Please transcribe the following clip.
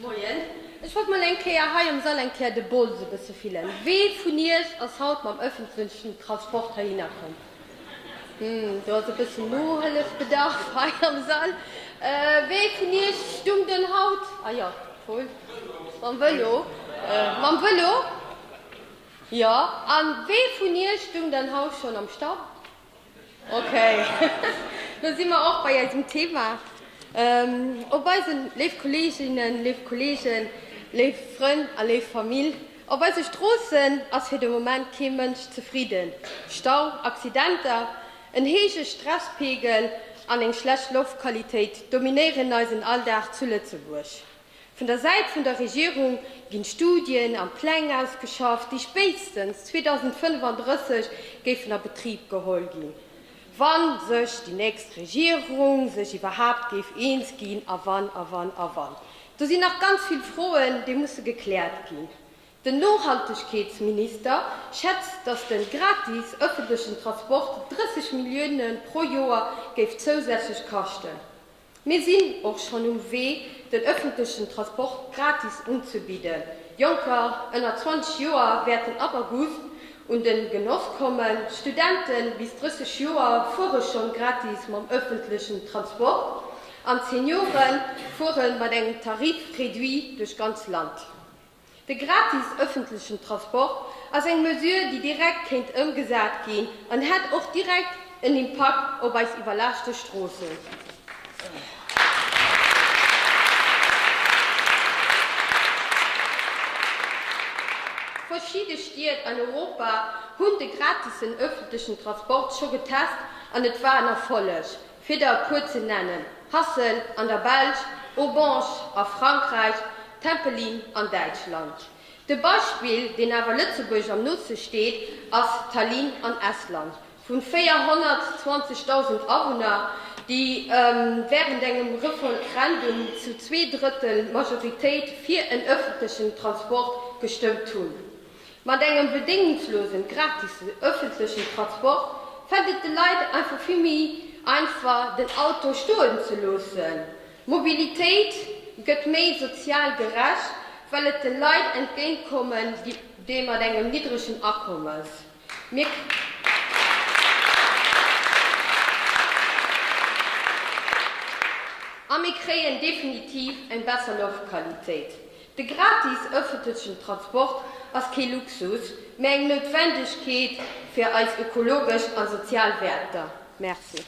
Moien. Ech wollt mol eng Kéier hei am Sall eng Kéier de Bols e bësse fillen. Wee vun iech ass haut mam ëffentlechen Transport heihinner komm? Hm, do ass e bëssen Nohëllefbedarf hei am Sall. Wee vun iech stung denn haut, ah jo, Paul, mam Vëlo, mam Vëlo? Jo. An wee vun iech stung dann haut schonn am Stau? Ok, do si mer och bei eisem Thema. Op eisen, léif Kolleeginnen, léif Kolleegen, léif Frënn a léif Famill, op eise Stroossen ass fir de Moment kee Mënsch zefridden. Stau, Accidenter, en héije Stresspegel an eng schlecht Loftqualitéit dominéieren eisen Alldag zu Lëtzebuerg. Vun der Säit vun der Regierung ginn Studien an Pläng ausgeschafft, déi spéitstens 2035 géifen a Betrib geholl ginn, wa sech déi nächst Regierung sech iwwerhaapt géif eens ginn a wann a wann a wann. Do sinn nach ganz vill Froen, déi musse gekläert ginn. Den Nohaltegkeetsminister schätzt, datt de gratis ëffentlechen Transport 30 Millioune pro Joer géif zousätzlech kaschten. Mir sinn och schonn um Wee, den ëffentlechen Transport gratis unzebidden. Jonker ënner 20 Joer wäerten ab August un de Genoss kommen. Studente bis 30 Joer fuere schonn gratis mam ëffentlechen Transport an d'Seniore fuere mat engem Tarif réduit duerch ganz Land. De gratis ëffentlechen Transport ass eng Mesure, déi direkt kéint ëmgesat ginn an hätt och direkt en Impakt op eis iwwerlaaschte Stroossen. Verschidde Stied an Europa hunn de gratisen ëffentlechen Transport scho getest an et war en Erfolleg. Fir der e puer ze nennen, Hassel an der Belsch, Aubange a Frankräich, Temmelin an Däitschland. De Beispill, deen awer Lëtzebuerg am nooste steet, ass Tallinn an Estland, vun 420.000 Awunner, déi wärend engem Referendum zu Zweedrëttel Majoritéit fir en ëffentlechen Transport gestëmmt hunn. Mat engem bedéngungslosen, gratis ëffentlechen Transport fält et de Leit einfach vill méi einfach den Auto stoen ze loossen. Mobilitéit gëtt méi sozial gerecht, well et de Leit entgéint kommen, déi mat engem niddregen Akommes. Mir. A mir kréien definitiv eng besser Loftqualitéit. De gratis ëffentlechen Transport ass kee Luxus, mä eng Noutwendegkeet fir eis ökologesch a sozial Wäerter. Merci.